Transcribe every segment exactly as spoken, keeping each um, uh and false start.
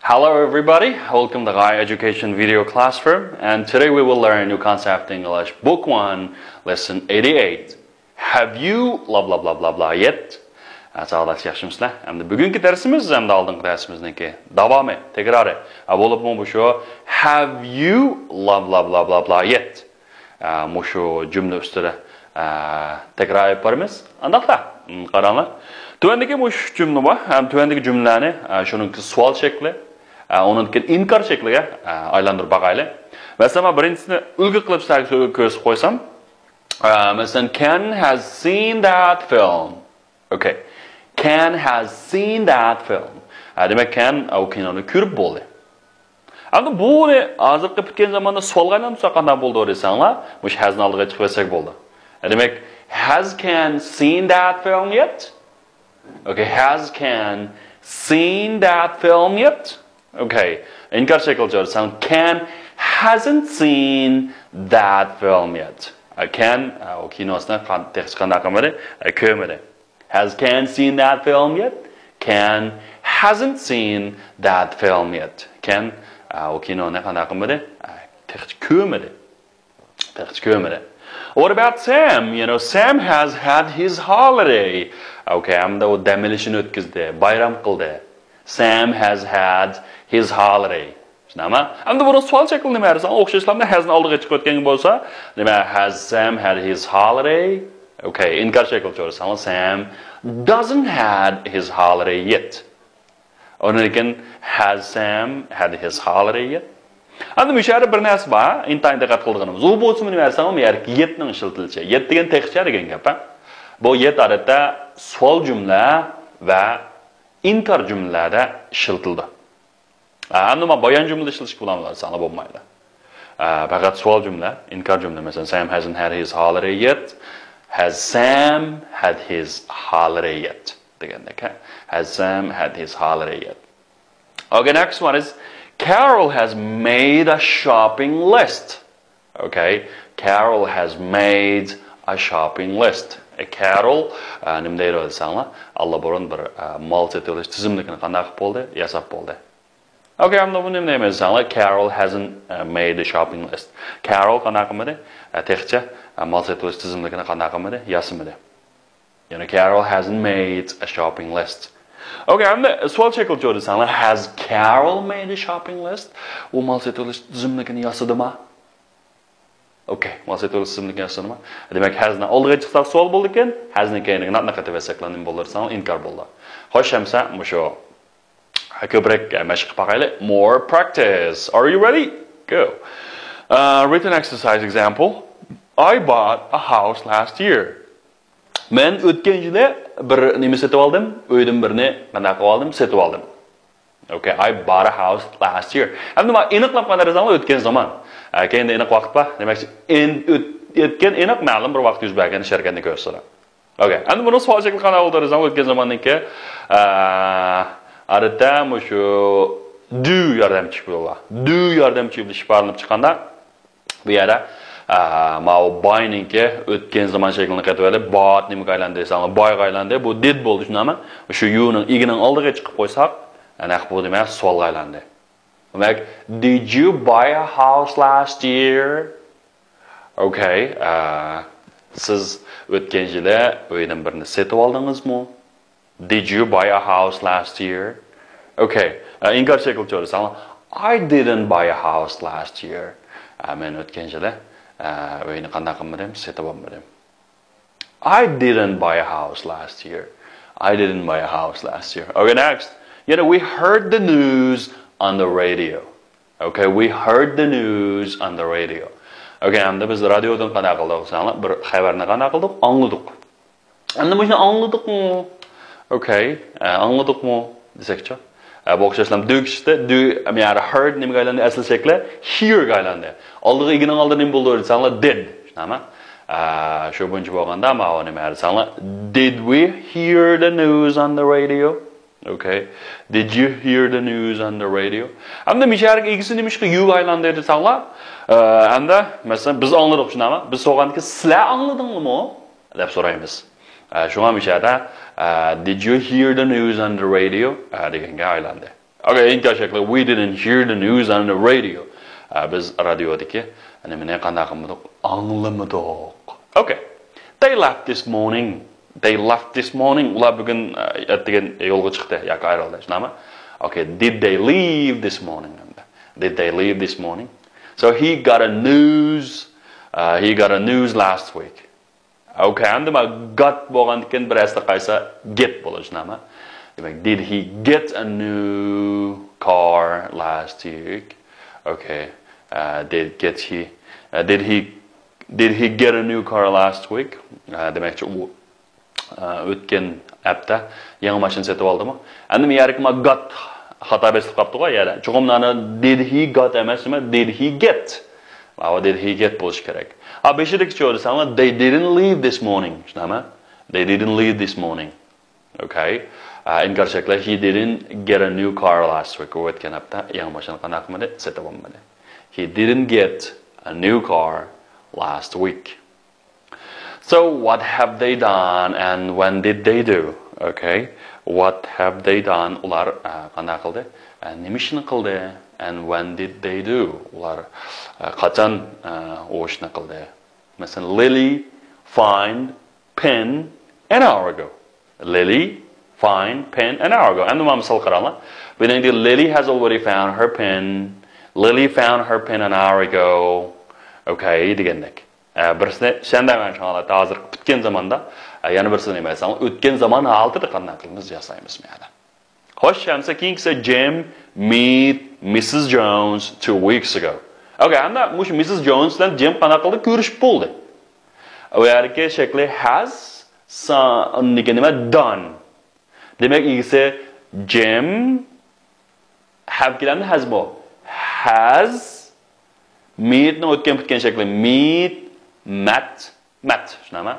Hello everybody, welcome to Gai Education Video Classroom, and today we will learn New Concept English Book one, Lesson eighty-eight. Have you blah blah blah blah blah yet? Ә, сағдас, яхшымысызлар? Әмді бүгінгі дәрісіміз, әмді алдыңғы дәрісімізнікі дәвамы, тәкірары. Ә, болыпмы бұл шо? Have you blah blah blah blah blah yet? Ә, мушу cümle üstüde, ә, тәкірар етіп барамыз. Андақта, м, қараңлар. Төвендегі муш cümle бар. Әм төвендегі cümlені, ә, шуның суал шекли, ә, оның инкар шеклиге, ә, айландырып бақайлы. Мәселен, мен birincisini үлгі қылып сізге көрсетіп қойсам, ә, мәселен, Ken has seen that film. Okay. Ken has seen that film. Ә, демек, Ken ол киноны көріп болды. Әмді бұны азырқы біткен заманда суалға айландырса қандай болды десеңлер, муш hasны алдыға шығып езсек болды. Ә, демек, has Ken seen that film yet? Okay, has Ken seen that film yet? Okay, инкар шекли жорсаң, Ken hasn't seen that film yet. Ә, Ken, ә, ол киносына қан-, тек қандай қылмады, ә, көрмеді. Has Ken seen that film yet? Ken hasn't seen that film yet. Ken, ә, ол киноны қандай қылмады, ә, тек көрмеді. Тек көрмеді. What about Sam? You know, Sam has had his holiday. Okay, әмді ол дәмелішін өткізді, байрам қылды. Sam has had his holiday. Шынама? Әмді бұны суал шеклі неме әрсең, оқшашларында hasны алдыға шығып өткен болса, неме, has Sam had his holiday? Okay, инкар шекли жорсаң, Sam doesn't had his holiday yet. Оның ікін, has Sam had his holiday yet? Әмді мүшәрі бір нәрсе бар, интайын діққат қылдығынымыз. Ол болсын неме әрсең, ол yetнің шілтілче. Yet деген текче деген кеп, ә? Бұл yet арада суал cümle вә инкар cümlелерде шілтілді. Ә, әмді ма баян cümlede шілтішкі боламыз, саңа болмайды. Ә, пәкәт суал cümle, инкар cümle. Мәселен, Sam hasn't had his holiday yet. Has Sam had his holiday yet? Дегенде, ә? Has Sam had his holiday yet? Okay, next one is Carol has made a shopping list. Okay, Carol has made a shopping list. Ә, Carol, ә, неме дейді десеңлер, алла бұрын бір, ә, мал сатып алыш тізімлігін қандай қылып болды, ясап болды. Okay, әмді бұл неме дейміз десеңлер, Carol hasn't, ә, made a shopping list. Carol қандай қылмады, ә, текче, ә, мал сатып алыш тізімлігін қандай қылмады, ясамады. Яғни Carol hasn't made a shopping list. Okay, әмді суал шекли жорсаңлар, has Carol made a shopping list? Ол мал сатып алыш тізімлігін ясады ма? Okay, мал сатып алыш тізімлігін ясады ма? Демек, hasны алдыға шықсақ суал болды екен, hasны кейінге not-ны қатып езсек неме болады десеңлер, инкар болды. Хош, әмсе, мушу көбірек, ә, мәшіқ қылып бақайлы. More practice. Are you ready? Go. Uh, written exercise example. I bought a house last year. Мен өткен жылы бір неме сатып алдым, үйдің біріне қандай қылып алдым, сатып алдым. Okay, I bought a house last year. Әмді ма, анықлап қана десеңлер, өткен заман. Ә, кейінде анық вақыт па? Демек, өт-, өткен анық мәлім бір вақыт жүз берген іс-әрекетті көрсетеді. Okay, әмді бұны суал шекли қандай болды десеңлер, өткен заманныңки, ә, арада мушу do yordamchi болады. Do yordamchi болып шықпарылып шыққанда, Бу ерде, а, мынау buyныңки өткен заман шеклине кетип алды. Bought немеге айланды десеңлер, buyға айланды. Бу did болды, шындаймы? Шу youның, игінің алдыға чыгып койсак, нек бу демек суалга айланды. Демек, did you buy a house last year? Okay, а, сиз өткен жылы үйден бирни сатып алдыңызмы? Did you buy a house last year? Okay, ә, инкар шеклине чыгъарсаң, I didn't buy a house last year. Ә, мен өткен жылы, ә, үйнү кандай кылмадым, сатып алмадым. I didn't buy a house last year. I didn't buy a house last year. Okay, next. You know, we heard the news on the radio. Okay, we heard the news on the radio. Okay, endi biz radiodan qanday qildik desanglar, bir xabarni qanday qildik? Angladik. Endi buni angladikmi? Okay, e, angladikmi desakchi. E, bu o'xshashlam do kishida, do, I mean, heard nimaga aylandi? Asl shakli hear ga aylandi. Oldiga igini oldi nima bo'ldi desanglar, did. Shunami? E, shu bo'yicha bo'lganda, mana nima desanglar, did we hear the news on the radio? Okay. Did you hear the news on the radio? Endi misharga egisi nima ishga you aylandi desanglar, e, endi masalan biz angladik, shunami? Biz so'ragandiki sizlar angladinglarmi deb so'raymiz. E, shunga misharda, e, did you hear the news on the radio? E, deganga aylandi. Okay, ئىنكار شەكلى، we didn't hear the news on the radio. ئە، بىز رادىيودىكى نېمىنى قانداق قىلمىدۇق؟ ئاڭلىمىدۇق. Okay. They left this morning. They left this morning. ئۇلار بۈگۈن، ئە، ئەتىگەن يولغا چىقتى ياكى ئايرىلدى. شۇنداقمۇ؟ Okay. Did they leave this morning? Did they leave this morning? So he got a news. Uh, he got a news last week. Okay, ئەمدى ما got بولغاندىكىن بىر ئەسلى قايسا get بولۇشى نېمە؟ دېمەك، did he get a new car last week? Okay. Uh, did get he uh, did he did he get a new car last week? Uh, دېمەكچى ئۇ، ئە، ئۆتكەن ھەپتە يېڭى ماشىنا سېتىپ ئالدىمۇ؟ ئەمدى ما يەرگە ما got خاتا بېسىلىپ قاپتىغۇ يەنە. چوقۇم مانا did he got ئەمەس، نېمە؟ Did he get? ماۋۇ did he get بولۇشى كېرەك. ھا، بېشىدىكىچە دېسەڭلار، they didn't leave this morning. شۇنداقمۇ؟ They didn't leave this morning. Okay. ئە، ئىنكار شەكلى، he didn't get a new car last week. ئۇ ئۆتكەن ھەپتە يېڭى ماشىنا قانداق قىلمىدى؟ سېتىپ ئالمىدى. He didn't get a new car last week. So what have they done and when did they do? Okay. What have they done? ئۇلار، ئە، قانداق قىلدى؟ ئە، نېمە ئىشنى قىلدى؟ And when did they do? ئۇلار، ئە، قاچان، ئە، ئۇ ئىشنى قىلدى؟ مەسىلەن، Lily find pen an hour ago. Lily find pen an hour ago. ئەمدى مانا مىسال قاراڭلار. بۇنىڭدە Lily has already found her pen. Lily found her pen an hour ago. Okay دېگەندەك. ئە، بىرسىنى شەندەمەن شۇڭا ھازىر پۈتكەن زاماندا، ئە، يەنە بىرسىنى نېمە دېسەڭ، ئۆتكەن زامان ھالىتىدە قانداق قىلىمىز، ياسايمىز مەنە. خوش، ئەمسە كېيىنكىسى Jim meet Missus Jones two weeks ago. Okay، ئەمدى مۇشۇ مىسسىس جونس بىلەن جىم قانداق قىلدى؟ كۆرۈشۈپ بولدى. ئۇ يەردىكى شەكلى has، سا-، ئاندىكى نېمە؟ Done. دېمەك، ئىگىسى Jim have كېلەمدۇ، has بۇ؟ Has. Meet نىڭ ئۆتكەن پۈتكەن شەكلى. Meet، met، met. شۇنداقمۇ؟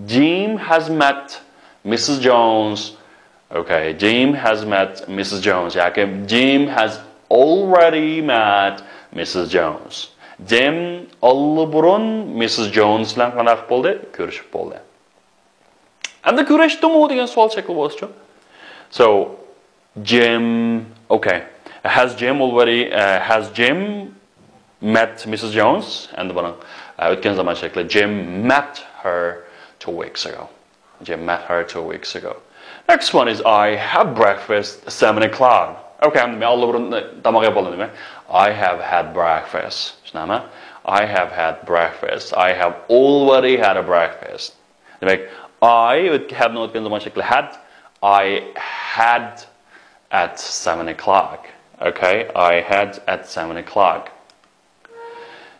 Jim has met Missus Jones. Okay, Jim has met Missus Jones. ياكى Jim has already met Missus Jones. جىم ئاللىبۇرۇن مىسسىس جونس بىلەن قانداق بولدى؟ كۆرۈشۈپ بولدى. ئەمدى كۆرۈشتىمۇ دېگەن سوئال شەكلى بولسىچۇ؟ So, Jim, okay. Has Jim already, uh, has Jim met Missus Jones? ئەمدى بۇنىڭ، ئە، ئۆتكەن زامان شەكلى. Jim met her two weeks ago. Jim met her two weeks ago. Next one is I have breakfast seven o'clock. Okay, ئەمدى مەن ئاللىبۇرۇن تاماق يەپ بولدۇم دېمەك. I have had breakfast. شۇنداقمۇ؟ I have had breakfast. I have already had a breakfast. دېمەك، I ئۆتكە-، have نىڭ ئۆتكەن زامان شەكلى had. I had at seven o'clock. Okay, I had at seven o'clock.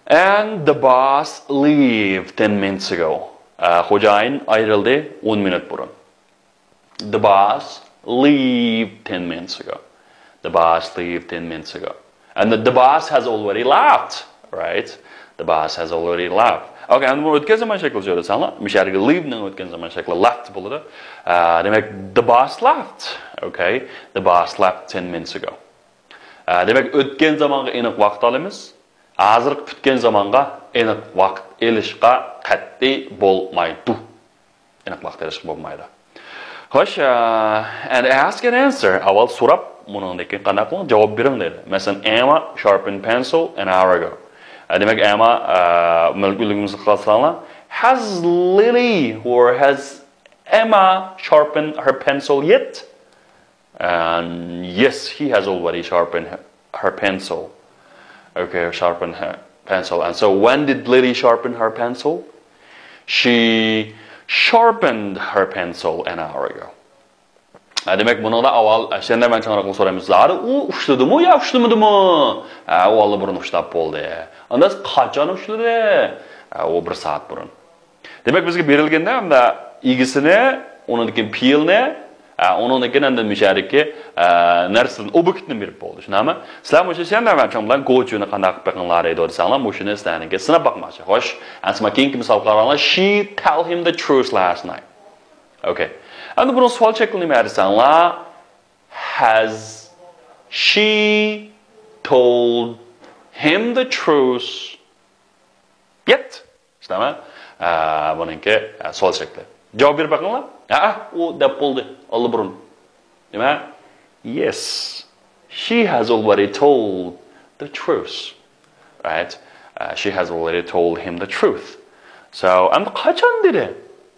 And the boss leave ten minutes ago. ئە، خوجايىن ئايرىلدى ئون مىنۇت بۇرۇن. The boss leave ten minutes ago. The boss leave ten minutes ago. And the, the boss has already left, right? The boss has already left. Okay, ئەمدى بۇ ئۆتكەن زامان شەكلى سۆزلىسەڭلار، مۇشۇ يەردىكى leave نىڭ ئۆتكەن زامان شەكلى left بولىدۇ. ئە، دېمەك، the boss left. Okay, the boss left ten minutes ago. ئە، دېمەك، ئۆتكەن زامانغا ئېنىق ۋاقىت ئالىمىز. ھازىرقى پۈتكەن زامانغا ئېنىق ۋاقىت ئېلىشقا قەتئىي بولمايدۇ. ئېنىق ۋاقىت ئېلىشقا بولمايدۇ. خوش، ئە، and ask and answer. ئاۋۋال سوراپ، مۇنىڭدىكى قانداق قىلىڭ؟ جاۋاب بېرىڭ دەيدۇ. مەسىلەن، Emma sharpened pencil an hour ago. ئە، دېمەك، ئەما، ئە، مۈلكىمىزنى قىلساڭلار، has Lily or has Emma sharpened her pencil yet? And yes, he has already sharpened her, her pencil. Okay, sharpened her pencil. And so when did Lily sharpen her pencil? She sharpened her pencil an hour ago. ھە، دېمەك، بۇنىڭدا ئاۋۋال شەندەمەن چاڭراقنى سورايمىز. زادى ئۇ ئۇشلىدىمۇ يا ئۇشلىمىدىمۇ؟ ھە، ئۇ ئاللىبۇرۇن ئۇشلاپ بولدى. ئاندىن قاچان ئۇشلىدى؟ ھە، ئۇ بىر سائەت بۇرۇن. دېمەك، بىزگە بېرىلگەندە ئەمدى ئىگىسىنى، ئۇنىڭدىن كېيىن پېئىلنى، ئە، ئۇنىڭدىن كېيىن ئەمدى مۇشۇ يەردىكى، ئە، نەرسىدىن ئوبيېكتنى بېرىپ بولدى. شۇنداقمۇ؟ سىلەر مۇشۇ شيەندەمەن چاڭ بىلەن گوچۈنى قانداق قىلىپ بېقىڭلار دەيدۇ دېسەڭلار، مۇشۇنى سىلەرنىڭكى سىناپ باقماقچى. خوش، ئەمسە مانا كېيىنكى مىسال قاراڭلار. She tell him the truth last night. Okay. ئەمدى بۇنىڭ سوئال شەكلى نېمە دېسەڭلار، has she told him the truth yet? شۇنداقمۇ؟ ئە، بۇنىڭكى، ئە، سوئال شەكلى. جاۋاب بېرىپ بېقىڭلار. ھە، ئۇ دەپ بولدى ئاللىبۇرۇن. نېمە؟ Yes. She has already told the truth. Right? Uh, she has already told him the truth. So, ئەمدى قاچان دېدى؟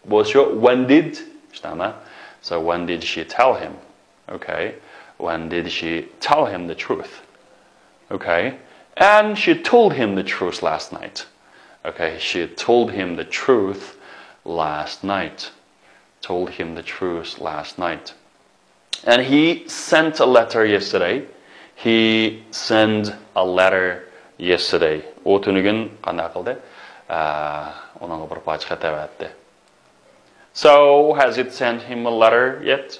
بولسا شۇ، when did، شۇنداقمۇ؟ So, when did she tell him? Okay. When did she tell him the truth? Okay. And she told him the truth last night. Okay. She told him the truth last night. Told him the truth last night. And he sent a letter yesterday. He sent a letter yesterday. ئۇ تۈنۈگۈن قانداق قىلدى؟ ئە، ئۇنىڭغا بىر پارچە خەت ئەۋەتتى. So, has it sent him a letter yet?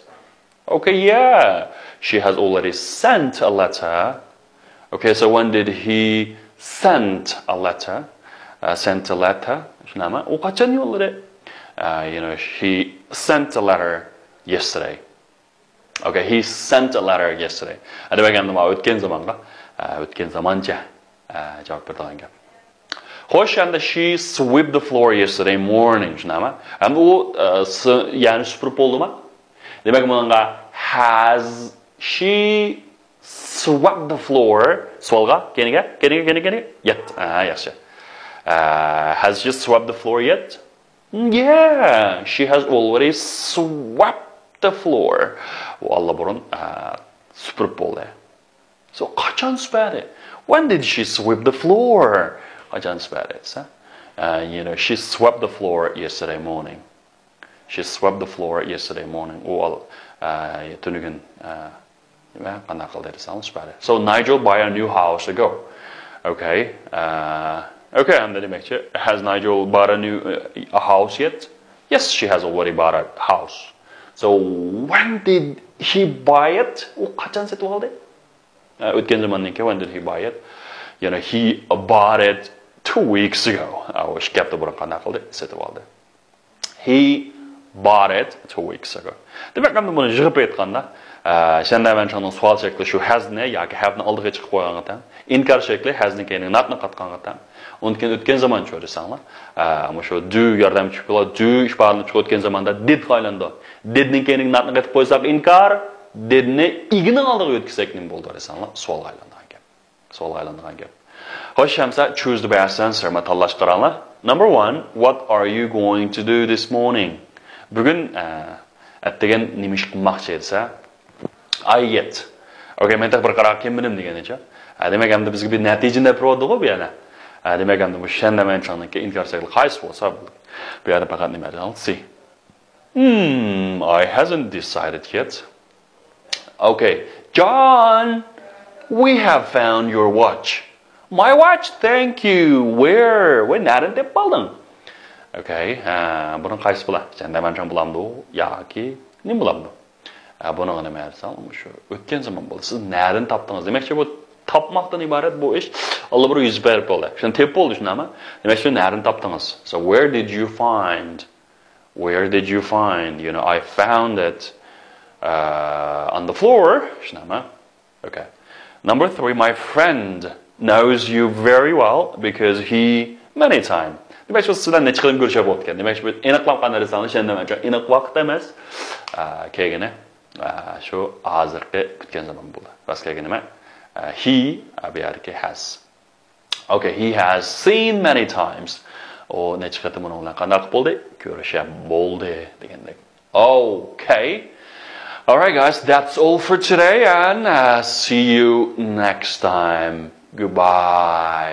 Okay, yeah. She has already sent a letter. Okay, so when did he sent a letter? Uh, sent a letter. شۇنداقمۇ؟ ئۇ قاچان يوللىدى؟ Uh, you know, he sent a letter yesterday. Okay, he sent a letter yesterday. ھە، دېمەك، ئەمدى مانا ئۆتكەن زامانغا، ئە، ئۆتكەن زامانچە، ئە، جاۋاب بېرىدىغان گەپ. خوش، ئەمدى she swept the floor yesterday morning، شۇنداقمۇ؟ ئەمدى ئۇ، ئە، س-، يەرنى سۈپۈرۈپ بولدىمۇ؟ دېمەك، بۇنىڭغا has she swept the floor؟ سوئالغا، كەينىگە، كەينىگە، كەينىگە، كەينىگە. Yet. ھە، ياخشى. ئە، has she swept the floor yet? Yeah, she has already swept the floor. ئۇ ئاللىبۇرۇن، ئە، سۈپۈرۈپ بولدى. So، قاچان سۈپۈردى؟ When did she sweep the floor? قاچان سۈپۈردى دېسە، ئە، you know, she swept the floor yesterday morning. She swept the floor yesterday morning. ئۇ ئال-، ئە، تۈنۈگۈن، ئە، نېمە، قانداق قىلدى دېسەڭلار، سۈپۈردى. So Nigel bought a new house ago. Okay. Uh, okay, ئەمدى دېمەكچى، has Nigel bought a new, uh, a house yet? Yes, she has already bought a house. So when did he buy it? ئۇ قاچان سېتىپ ئالدى؟ ئە، ئۆتكەن زاماندىن كېيىن، when did he buy it? You know, he bought it two weeks ago. ئە، ئۇ ئىككى ھەپتە بۇرۇن قانداق قىلدى؟ سېتىپ ئالدى. He bought it two weeks ago. دېمەك، ئەمدى بۇنى يىغىپ ئېيتقاندا، ئە، شەندە مەنچىڭنىڭ سوئال شەكلى شۇ has نى ياكى have نى ئالدىغا چىقىپ قويغانغا تەڭ. ئىنكار شەكلى has نى كەينىگە not نى قاتقانغا تەڭ. ئۇنىڭدىن كېيىن ئۆتكەن زامان چۈشۈرسەڭلار. ئە، مۇشۇ do ياردەمچى چۈشۈپ قالىدۇ. Do ئىپادىلىنىپ چىقىۋەتكەن زاماندا did غا ئايلىنىدۇ. Did نىڭ كەينىگە not نى قېتىپ قويساق ئىنكار، did نى ئىگىنىڭ ئالدىغا يۆتكىسەك نېمە بولىدۇ دېسەڭلار، سوئالغا ئايلانغان گەپ. سوئالغا ئايلانغان گەپ. خوش، ئەمسە choose the best answer. مانا تاللاش قاراڭلار. Number one, what are you going to do this morning? بۈگۈن، ئە، ئەتىگەن نېمە ئىش قىلماقچى دېسە، I yet. Okay، مەن تېخى بىر قارار قىلمىدىم دېگىنىچە. ئە، دېمەك، ئەمدى بىزگە بىر نەتىجىنى بېرىۋاتىدىغۇ بۇ يەنە. ئە، دېمەك، ئەمدى بۇ شەندە مەنچىڭنىڭكى ئىنكار شەكلى قايسى بولسا، بۇ يەردە پەقەت نېمە دېسەڭلار، C. Hmm, I hasn't decided yet. Okay, John, we have found your watch. My watch, thank you. Where? Where نەدىن تېپىپ ئالدىڭ؟ Okay، ھە، بۇنىڭ قايسى بولا؟ شەندە مەنچىڭ بولامدۇ ياكى نېمە بولامدۇ؟ ھە، بۇنىڭغا نېمە دېسەڭ، شۇ ئۆتكەن زامان بولدى. سىز نەدىن تاپتىڭىز؟ دېمەكچى، بۇ تاپماقتىن ئىبارەت بۇ ئىش ئاللىبۇرۇن يۈز بېرىپ بولدى. شۇنى تېپىپ بولدى، شۇنداقمۇ؟ دېمەك، شۇ نەدىن تاپتىڭىز؟ So, where did you find Where did you find? You know, I found it, uh, on the floor. شۇنداقمۇ؟ Okay. Number three, my friend knows you very well because he many time. دېمەك، شۇ سىز بىلەن نەچچە قېتىم كۆرۈشۈپ ئۆتكەن. دېمەك، شۇ ئېنىقلاپ قانداق دېسەڭلار، شەندە مەنچىڭ ئېنىق ۋاقىت ئەمەس. ئە، كەلگىنى، ئە، شۇ ھازىرقى كۈتكەن زامان بولدى. راست كەلگىنى نېمە؟ ئە، he، ئە، بۇ يەردىكى has. Okay, he has seen many times. ئۇ نەچچە قېتىم ئۇنىڭ بىلەن قانداق بولدى؟ كۆرۈشۈپ بولدى دېگەندەك. Okay. All right, guys, that's all for today, and, uh, see you next time. Goodbye.